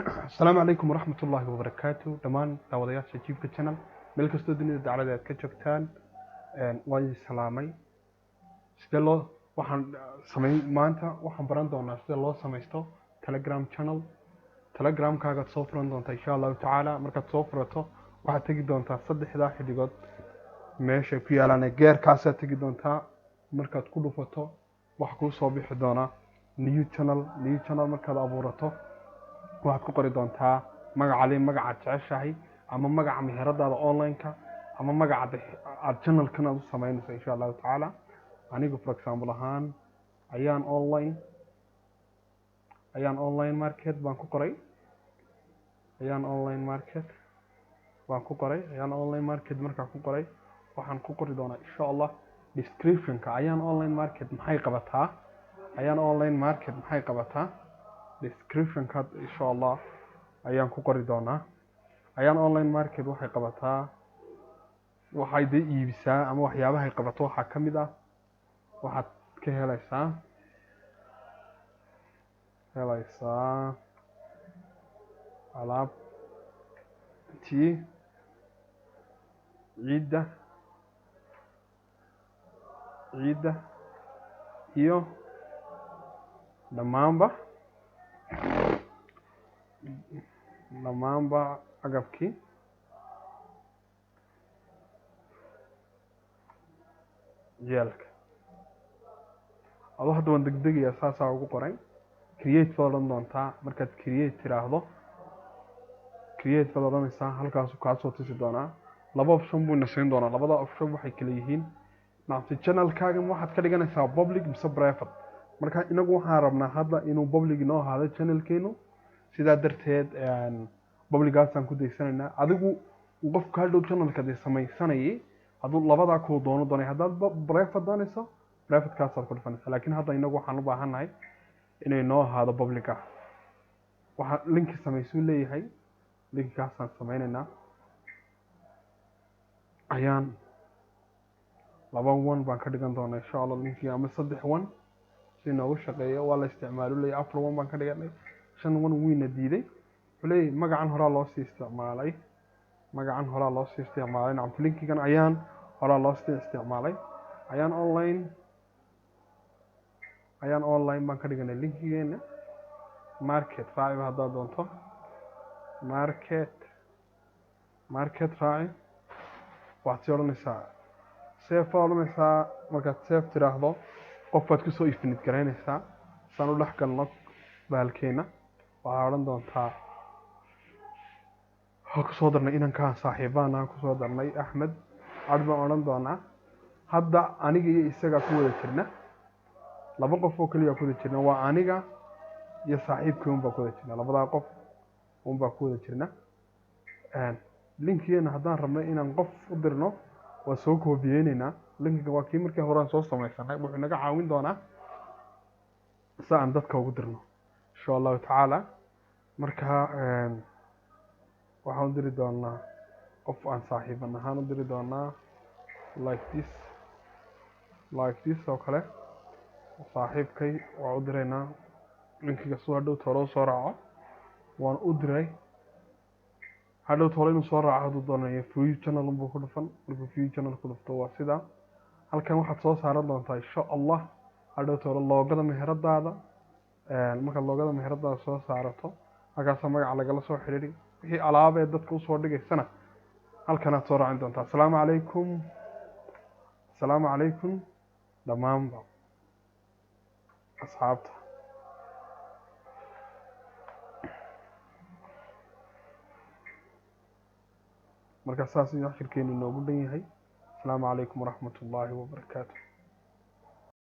Asalaamu calaykum waraxmat ullaahi wabarakaatu dhammaan daawadayaasha Jiibka Channel, meel kastoo dunida dacalada aad ka joogtaan, waan idin salaamay. Sidee loo waxaan samayn maanta waxaan baran doonaa sida loo samaysto Telegram channel. Telegramkaagaad soo furan doontaa, insha Allahu tacaala. Markaad soo furato, waxaad tegi doontaa saddexdaa xidigood meeshay ku yaalaan ee geerkaasaad tegi doontaa. Markaad ku dhufato, waxa kuu soo bixi doonaa new channel. New channel markaad abuurato, waxaad ku qori doontaa magaca li magacaad jeceshahay, ama magaca meheradaada online-ka, ama magaca aad channelkan aad u samaynayso, insha Allahu tacaala. Anigu, for example ahaan, Ayaan Online Market baan ku qoray. Ayaan Online Market baan ku qoray. Ayaan Online Market markaan ku qoray, waxaan ku qori doonaa, insha Allah, descriptionka: Ayaan Online Market maxay qabataa? Ayaan Online Market maxay qabataa? Descriptionka, insha Allah, ayaan ku qori doonaa. Ayaan Online Market waxay qabataa, waxay dee iibisaa ama waxyaabahay qabato waxaa ka mid ah, waxaad ka helaysaa alaabtii ciidda iyo dhammaanba agabkii ciyaalka. Adoo hadda waan degdegayaa, saasaa ugu qoray. Create baad odhan doontaa. Markaad create tiraahdo, create baad odhanaysaa. Halkaasu kaa soo tusi doonaa. Laba option buu ina siin doonaa. Labada option waxay kala yihiin, nacamti, channelkaagan waxaad ka dhiganaysaa public mise private. Marka inagu waxaan rabnaa hadda inuu public inoo ahaado channelkeenu. Sidaa darteed publicaasaan ku daysanaynaa. Adigu qofka hadhow channelka dee samaysanayay, hadduu labadaa kuu doono doonay, haddaad private doonayso, privatekaasaad ku dhufanaysaa. Laakiin hadda inagu waxaan u baahannahay inay noo ahaado public ah. Waxaa linki samaysuu leeyahay, linkigaasaan sameynaynaa. Ayaan laba one baan ka dhigan doonaa, insha Allah, linkiga, ama saddex one si noogu shaqeeyo. Waa la isticmaalo leeyahay. Afar one baan ka dhiganay. Shan one wiina diiday. Wuxuu leeyahay magacan horaa loo sii isticmaalay, magacan horaa loo sii isticmaalay. Nacamti, linkigan ayaan horaa loo sii isticmaalay. Ayaan Online, Ayaan Online baan ka dhiganay linkigeena. Market raaciba haddaad doonto, market raaci. Waxaad sii odhanaysaa save baad odhanaysaa. Markaad save tiraahdo, qof baad kusoo invite garaynaysaa. Saan u dhex galno bahalkeena, waxaad odhan doontaa, waxaa kusoo darnay inankaan saaxiibaan aan kusoo darnay, Axmed cad baan odhan doonaa. Hadda aniga iyo isagaa ku wada jirna. Laba qof oo keliya ku wada jirna, waa aniga iyo saaxiibkii un baa ku wada jirna. Labadaa qof un baa ku wada jirna. Linkigeena haddaan rabno inaan qof u dirno, waa soo koobiyeyneynaa. Linkiga waa kii markii horaan soo samaysanay. Wuxuu naga caawin doonaa si aan dadka ugu dirno, insha Allahu tacaala. Marka waxaan u diri doonaa qof aan saaxiiban ahaan u diri doonaa, like this, like this oo kale. Saaxiibkay waa u diraynaa linkiga suu hadhow toole usoo raaco. Waan u diray. Hadhow toole inuu soo raaco hadduu doonayo, view channel unbuu ku dhufan. Markuu view channel ku dhufto, waa sidaa. Halkan waxaad soo saaran doontaa, insha Allah, hadhow toole logoda meheradaada. Markaad logoda meheradaada soo saarato, halkaasaa magaca lagala soo xidhiidhi. Wixii alaaba ee dadka usoo dhigaysana halkanaad soo raacin doontaa. Asalaamu calaykum, asalaamu calaykum dhammaanba asxaabta. Marka saas ayuu cashirkeenu inoogu dhan yahay. Asalaamu calaykum waraxmat ullaahi wabarakaatu.